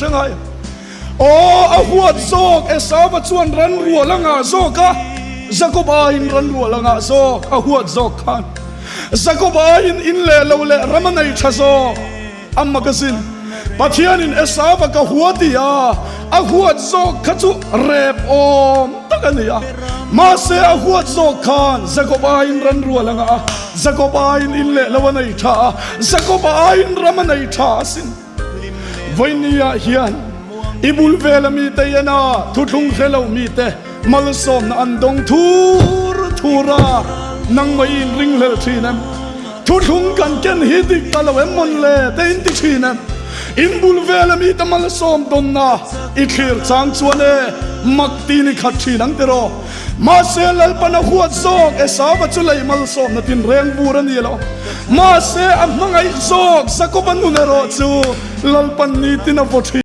hre ngai. Aw, a huat zawk, Esauva chuan ran rual a ngah zawk a, Jakoba aiin ran rual a ngah zawk, a huat zawk khan Jakoba aiin in leh lo leh ram a nei tha zawk. A magazine, Pathianin Esauva ka hua ti a, a huat zawk kha chu rep awm tak a ni a. Mahse a huat zawk khan Jakoba aiin ran rual a ngah a, Jakoba aiin in leh lo a nei tha a, Jakoba aiin ram a nei tha asin. Vawinia hian i bul vela mite ena thuthlung hre lo mite malsawmna an dawng thur thur a, nangmah i inringhlel thin em? Thuthlung kan ken hi dik ta lo em mawn le te in ti thin em? In bul vela mite malsawm dawnna i thlir chang chuan e mak ti ni khat thin ang tiraw? Mahse, Lalpan a huat zawk Esauva chu lei malsawmna tinreng vur a ni lo. Mahse, a hmangaih zawk Jakoba nun erawh chu Lalpan nitin a vaw thin.